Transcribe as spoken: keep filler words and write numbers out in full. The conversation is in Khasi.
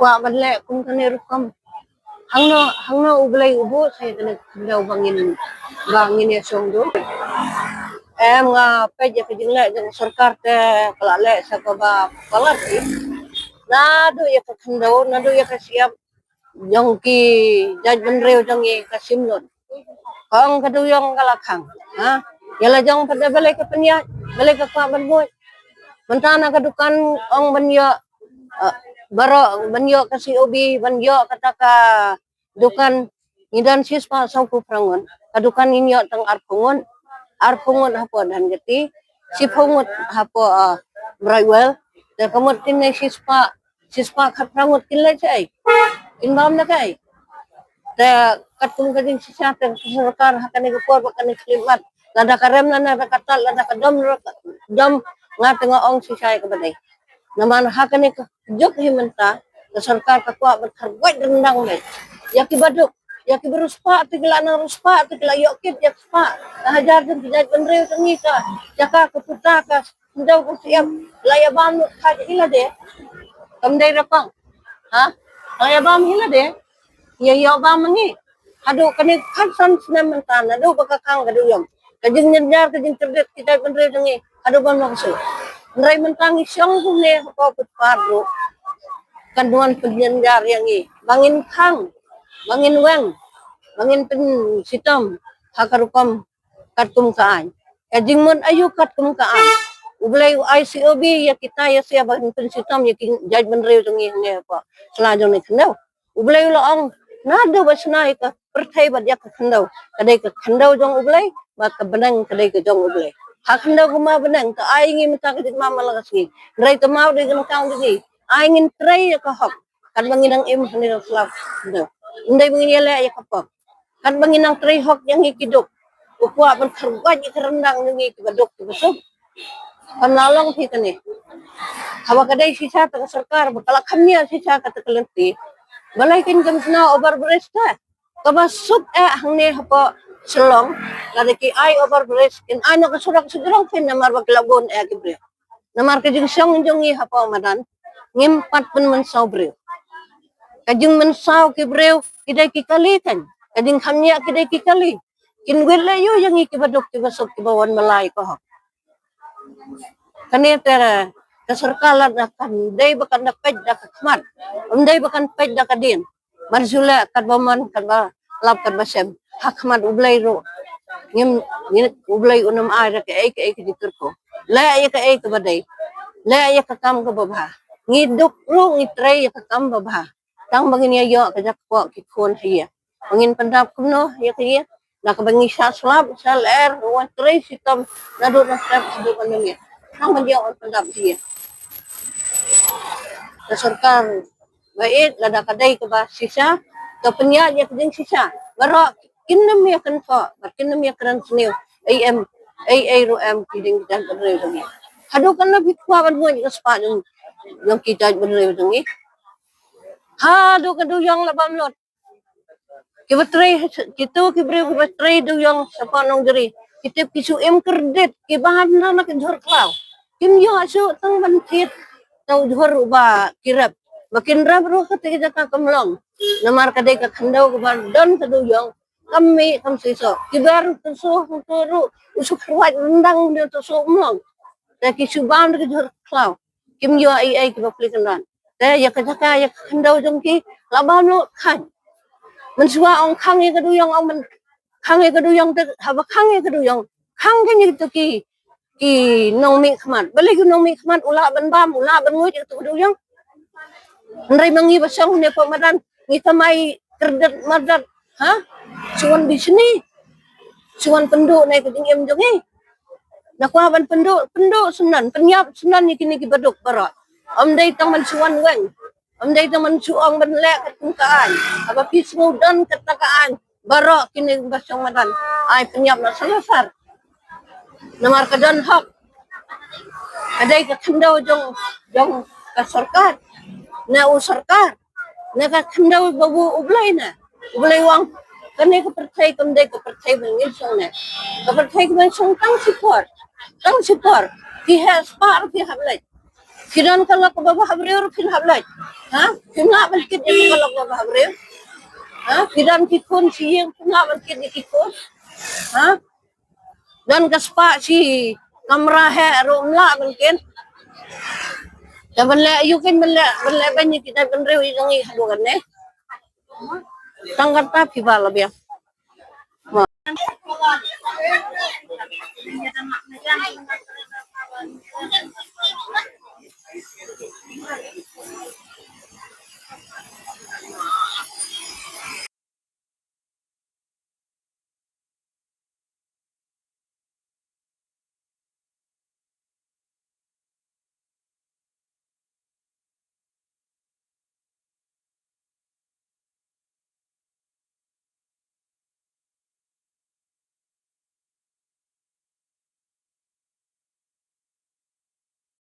Kwah ban leh kum kane rukom. Hangno, hangno U Blei u buh sa ïa kane ka khyndew ba ngin, ba ngin ïa shong duh. Em, nga peit ïa ka jingleh jong sorkar te ka la leh sa kaba palat hi. Naduh ïa ka khyndew, naduh ïa ka shyiap jong ki jaitbynriew jong ngi ka shim lut. Ka ong ka dewïong ka la khang. Ha? Ïa la jong pat da balei ka pynïaid, balei ka kwah ban buh. Mynta na ka dukan ong ban ïoh, eh, baroh, ban ïoh ka C O B, ban ïoh kata ka dukan, ngi don shispah sawphew phra ngut. Ka dukan ngin ïoh tang arphew ngut. Arphew ngut hapoh Dhankheti, shiphew ngut hapoh, eh, Brightwell. Te ka mut kin ne shispah, shispah khatphra ngut kin leh shaei? Kin bam da kaei? Te katkum ka jingshisha te ka sorkar ha kane ka por bad kane ka khyllipmat, lada ka rem, lada ka tad, lada ka dom, dom, nga te nga ong shisha ïa kaba dei. Namar ha kane ka juk hi mynta ka sorkar ka kwah ban kharwait ryndang beit ïa kiba duk, ïa kiba riewspah te ki la nang riewspah te ki la ïoh kit ïa ki spah. Ka hajar jong ki jaitbynriew jong ngi ka jaka ka puta ka khyndew ka shyiap la ïa bam lut kha hi lade. Kam dei ra kong. Ha? La ïa bam hi lade. Ïa ïoh bam ma ngi. Haduh kane khatsan snem mynta naduh ba ka khang ka dewïong, ka jingjynjar ka jingkyrdet ki jaitbynriew jong ngi haduh ban long shuh. Hynrei mynta ngi shong kumne hapoh footpath ruh, kan wan pynjynjar ïa ngi ba ngin khang, ba ngin weng, ba ngin pynshitom ha ka rukom katkum ka aiñ. Ka jingmut aïu katkum ka aiñ? U Blei u ai C O B ïa kita ïa sia ban pynshitom ïa ki jaitbynriew jong ngi hangne hapoh sla jong ne khyndew. U Blei u la ong naduh ba shna ïa ka pyrthei bad ïa ka khyndew, ka dei ka khyndew jong U Blei bad ka bneng ka dei ka jong U Blei. Ha khyndew kumba bneng, ka ai ngi mynta ka jingmam man la ka sngi. Hynrei ka mawdei ka nangkang jong ngi, ai ngin trei ïa ka hok. Katba ngi nang im hangne ha sla khyndew, ym dei ba ngin ïaleh ïa ka pop. Katba ngi nang trei hok ïa ngi ki duk, u kwah ban kharwait ïa ka ryndang jong ngi kiba duk kiba suk. Kam lah long phi kane. Haba ka dei shisha ta ka sorkar ba ka la kham ïa shisha kata ka lynti, balei kin kam shna overbridge ta? Kaba suk eh hangne hapoh Shillong, lada ki ai overbridge kin ai na ka surok suk jrong phin, namar ba ki la bun eh ki briew. Namar ka jingshong jong ngi hapoh madan ngim pat pynmynsaw briew. Ka jingmynsaw ki briew ki dei ki kali kan. Ka jingkham ïa ki dei ki kali. Kin wit leh ïa ngi kiba duk kiba suk kiba wan malai ka hok. Kane te ka sorkar lada kan dei ba kan da peit da ka khmat, ym dei ba kan peit da ka dien. Ban shu leh katba mon, katba lap, katba shem ha khmat U Blei ruh. Ngim, ngim, U Blei un ym ai da kaei kaei ka jingkyrkhu. Leh ïa kaei kaba dei, leh ïa ka kam kaba bha. Ngi duk ruh ngi trei ïa ka kam ba bha. Tang ba ngin ïa ïoh ka jaka poh ki khun ha ïa. Ba ngin pyndap kumno ïa ka ïa? Da kaba ngi shah slap, shah lyer, wan trei shitom naduh na step haduh ban ïa. Tang ban ïa wan pyndap ïa. Ka sorkar ba ïeit lada ka dei kaba shisha, ka pynïaid ïa ka jingshisha. Baroh kin nym ïa kynthoh bad kin nym ïa kren sniew. Ei em, ei ei ruh em ki ding ki jaitbynriew jong ngi. Haduh katno phi kwah ban buh ïa ka spah jong, jong ki jaitbynriew jong ngi? Haduh ka dewïong la bam lut. Kiba trei, kito ki briew kiba trei dewïong shapoh Nongjri, ki tip ki shu im kyrdet, ki bam na na ka jhur khlaw. Kim ïoh shuh tang ban thied tang jhur uba ki rep. Ba kin rep ruh kata ka jaka kam long. Namar ka dei ka khyndew kaba don ka dewïong. Kam mih kam seisoh. Kiba ruh tu shu tu ruh u shu kyrwat ryndang, dei tu shu um long. Te ki shu bam da ka jhur khlaw. Kim ïoh ei ei kiba plie kynran. Te ïa ka jaka ïa ka khyndew jong ki la bam lut khan. Mynshuwa ong khang ïa ka dewïong, ong men khang ïa ka dewïong, te haba khang ïa ka dewïong, khang ka ïa kito ki, ki nongmihkhmat. Balei ki nongmihkhmat u lah ban bam, u lah ban nguid ïa kito ka dewïong? Hynrei ma ngi ba shong ne pok madan ngi kamai kyrdet madan, ha? Shu wan bishni, shu wan pynduh na ka jingim jong ngi. Na kwah ban pynduh, pynduh shuh nan, pynïap shuh nan ïa kine kiba duk baroh. Ym dei tang ban shu wan weng, ym dei tang ban shu ong ban leh katkum ka aiñ. Haba phi sngew don kata ka aiñ, baroh kine ba shong madan ai pynïap na salosar. Namar ka don hok. Ka dei ka khyndew jong, jong ka sorkar, na u sorkar, na ka khyndew ba u U Blei na. U Blei u ong kane ka pyrthei kam dei ka pyrthei ba ngin shong ne. Ka pyrthei ka ban shong tang shipor, tang shipor. Phi heh spah ruh phi hap leit. Ki don ka lok kaba bha briew ruh phin hap leit. Ha? Phim lah ban kit ïa ka lok kaba bha briew. Ha? Ki don ki khun shi ïing, phim lah ban kit ïa ki khun. Ha? Don ka spah shi kamra heh ruh phim lah ban kit. Te ban leh aïu kein, ban leh, ban leh ban ïa ki dei ban briew ïa ka ngi haduh kane. Tang kata phi ba la biang.